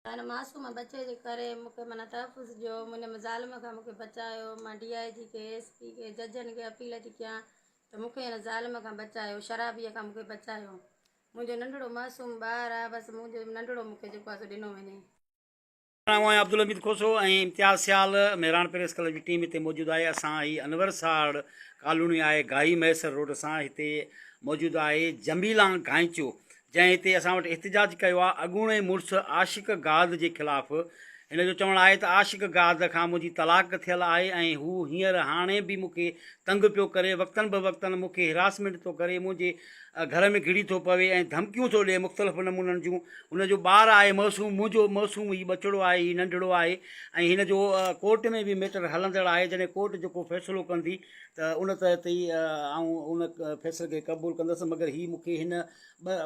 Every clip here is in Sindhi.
هن معصوم ٻچي جي ڪري مون کي معنيٰ تحفظ ڏيو، منهنجي ظالم کان مون کي بچايو، مان ڊي I جي کي، ايس پي کي، ججن کي اپيل ٿي ڪيان ته مون کي هن ظالم کان بچايو، شرابيء کان مون کي بچايو، منهنجو ننڍڙو معصوم ٻار آ، بس منهنجو ننڍڙو مون کي جيڪو آ سو ڏنو وڃي. آئون آهيان عبدالحميد کوسو ۽ امتياز سيال مهراڻ پريس ڪلب جي ٽيم هتي موجود آهي اسان هي انور ساڙ ڪالوني آهي گاهي مهيسر روڊ سان هتي موجود آهي جميلان گائنچو جنهن هتي اسان وٽ احتجاج ڪيو آهي اڳوڻي مڙس عاشق گاد جي خلاف هن جو چوڻ آهي ته عاشق گاد کان منهنجي طلاق ٿيل آهي ۽ هو هينئر هاڻي به مون کي تنگ پيو ڪري وقتن به وقتن مون کي هراسمينٽ ٿو ڪري منهنجي گهر ۾ گهڙي ٿو پوي ۽ ڌمڪيون ٿو ڏئي مختلف نمونن جون هن جو ٻار آهي معصوم منهنجو معصوم هي ٻچڙو آهي هي ننڍڙو آهي ۽ هن جو ڪورٽ ۾ به ميٽر هلندڙ آهي جڏهن ڪورٽ جيڪو فيصلو ڪندي ته ان تحت ئي آئون ان فيصلي کي قبول ڪندس مگر هي مون کي هن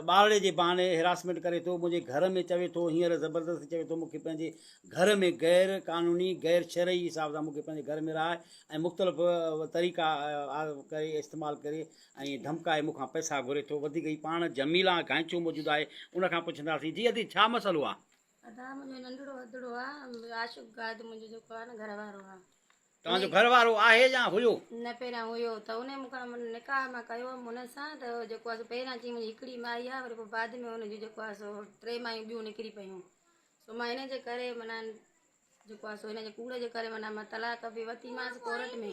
ٻارڙي جي بهاني هراسمينٽ ڪري ٿو منهنجي گهر ۾ چوي ٿو هينئر زبردستي چوي ٿو مون کي پنهنجي گهر ۾ غير قانوني غير شرعي حساب سان مون کي پنهنجي گهر ۾ رهائي ۽ مختلف طريقا ڪري استعمال ڪري ۽ ڌمڪائي مون کان پئسا گهري ٿو وڌيڪ هي پاڻ جميلا گائنچو موجود آهي ان کان پڇنداسين جي ادي ڇا مسئلو آهي؟ ادا منهنجو ننڍڙو ادڙو آ عاشق گاد منهنجو جيڪو آ نه گهر وارو آ. توهان جو گهر وارو آهي يا هيو؟ نه پهريان هيو ته انهي مون کان نڪاح مان ڪيو هوم ان سان ته جيڪو آ سو پهريان چيائين منهنجي هڪڙي مائي آ وري پوء بعد ۾ ان جون جيڪو آ سو ٽي مايون ٻيون نڪري پيون سو مان ان جي ڪري معنيٰ جيڪو آ سو ان جي ڪوڙ جي ڪري معنيٰ مان طلاق به ورتي مانس ڪورٽ ۾.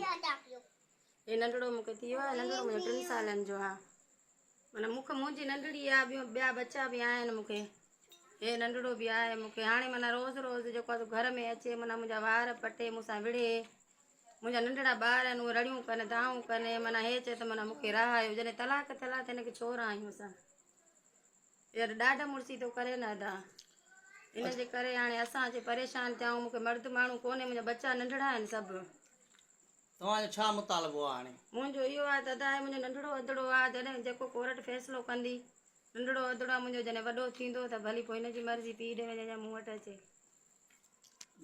هي ننڍڙو مون کي ٿي ويو آهي ننڍڙو منهنجو ٽن سالن جو آهي معنيٰ مون کي منهنجي ننڍڙي آهي ٻيو ٻيا ٻچا به آهن مون کي هي ننڍڙو به آهي مون کي هاڻي معنيٰ روز روز جيڪو آهي گهر ۾ اچي معنيٰ منهنجا وار پٽي مون سان وڙهي منهنجا ننڍڙا ٻار آهن اهي رڙيون ڪن دانهون ڪن معنيٰ هي چئي ته معنيٰ مون کي رهايو جڏهن طلاق ٿيل آهي ته هن کي ڇو رهايون اسان يار ڏاڍ مڙسي ٿو ڪري نه ادا ان جي ڪري هاڻي اسان اچي پريشان ٿيا آهيون مون کي مرد ماڻهو ڪونهي منهنجا ٻچا ننڍڙا آهن سڀ. توهان جو ڇا مطالبو آهي هاڻي؟ منهنجو اهو آهي ته ادا هي منهنجو ننڍڙو ادڙو آهي جڏهن جيڪو ڪورٽ فيصلو ڪندي ننڍڙو ادڙو آهي منهنجو جڏهن وڏو ٿيندو ته ڀلي پوء هن جي مرضي پيء ڏي وڃي يا مون وٽ اچي.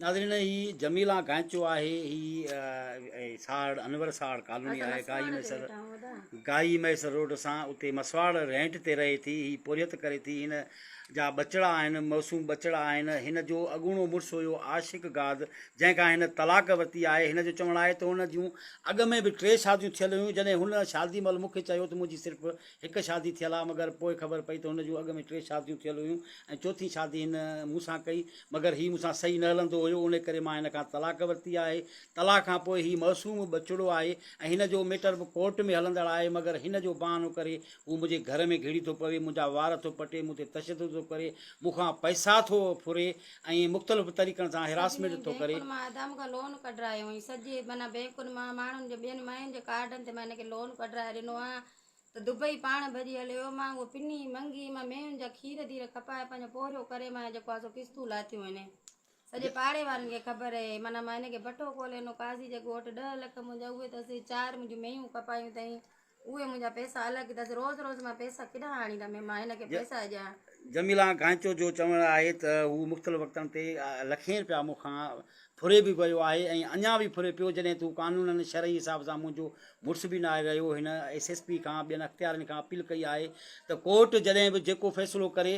ناظرين هي جميلا گائنچو آهي هي ساڙ انور ساڙ ڪالوني اسان آهي گاهي مسواڙ تي مهيسر ويٺا آهيون ادا. گاهي مهيسر روڊ سان اتي مسواڙ رينٽ تي رهي ٿي هي پورهيت ڪري ٿي هن جا ٻچڙا آهن معصوم ٻچڙا آهن هن جو اڳوڻو مڙس هيو عاشق گاد جنهن کان هن طلاق ورتي آهي. هن جو چوڻ آهي ته هن جون اڳ ۾ به ٽي شاديون ٿيل هيون، جڏهن هن شادي مهل مون کي چيو ته منهنجي صرف هڪ شادي ٿيل آهي، مگر پوء خبر پئي ته هن جون اڳ ۾ ٽي شاديون ٿيل هيون ۽ چوٿين شادي هن مون سان ڪئي، مگر هي مون سان صحيح نه هلندو هيو، ان ڪري مان هن کان طلاق ورتي آهي. طلاق کان پوء هي معصوم ٻچڙو آهي ۽ هن جو ميٽر به ڪورٽ ۾ هلندڙ آهي، مگر هن جو بهانو ڪري هو منهنجي گهر ۾ گهڙي ٿو پوي، منهنجا وار ٿو پٽي، مون تي تشدد ٿو ڪري، مون کان پئسا ٿو ڦري ۽ مختلف طريقن سان سڀني هراسمينٽ ٿو ڪري. بينڪن مان ادا مون کان لون ڪڍرايو هئائين سڄي معنيٰ بينڪن مان ماڻهن جي ٻين ماين جي ڪارڊن تي مان هن کي لون ڪڍرائي ڏنو آ ته دبئي پاڻ ڀڄي هليو ويو مان اهو پني منگي مان ميون جا کير ڌير کپائي پنهنجو پورهيو ڪري مان جيڪو آ سو قسطون لاٿيون هن سڄي پاڙي وارن کي خبر اهي معنيٰ مان هن کي بٺو کولي ڏنو قاضي جي ڳوٺ ڏهه لک منهنجا اهي اٿس چار منهنجون ميون کپايون اٿئين اهي منهنجا پئسا الڳ اٿس روز روز مان پئسا ڪيڏانهن آڻيندم مان هن کي پئسا ڏيان. جميلان گائنچو جو چوڻ آهي ته هو مختلف وقتن تي لکين رپيا مون کان ڦري به ويو آهي ۽ اڃا به ڦري پيو جڏهن ته هو قانونن شرعي حساب سان منهنجو مڙس به ناهي رهيو هن ايس ايس پي کان ٻين اختيارين کان اپيل ڪئي آهي ته ڪورٽ جڏهن به جيڪو فيصلو ڪري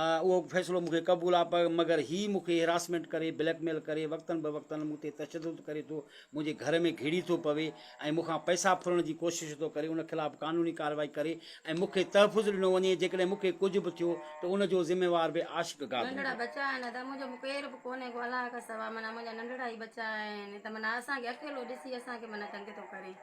اهو فيصلو مون کي قبول آهي مگر هي مون کي هراسمينٽ ڪري بليڪ ميل ڪري وقتن به وقتن مون تي تشدد ڪري ٿو منهنجي گهر ۾ گهڙي ٿو پوي ۽ مون کان پئسا ڦرڻ جي ڪوشش ٿو ڪري ان خلاف قانوني ڪارروائي ڪري ۽ مون کي تحفظ ڏنو وڃي جيڪڏهن مون کي ڪجهه به ٿيو ته ان جو ذميوار به عاشق گاد ننڍڙا هوندو. ٻچا آهن ادا منهنجو ڪير به ڪونهي ڪو الله کان سوا معنيٰ منهنجا ننڍڙا ئي ٻچا آهن ته معنيٰ اسان کي اڪيلو ڏسي اسان کي معنيٰ تنگ ٿو ڪري.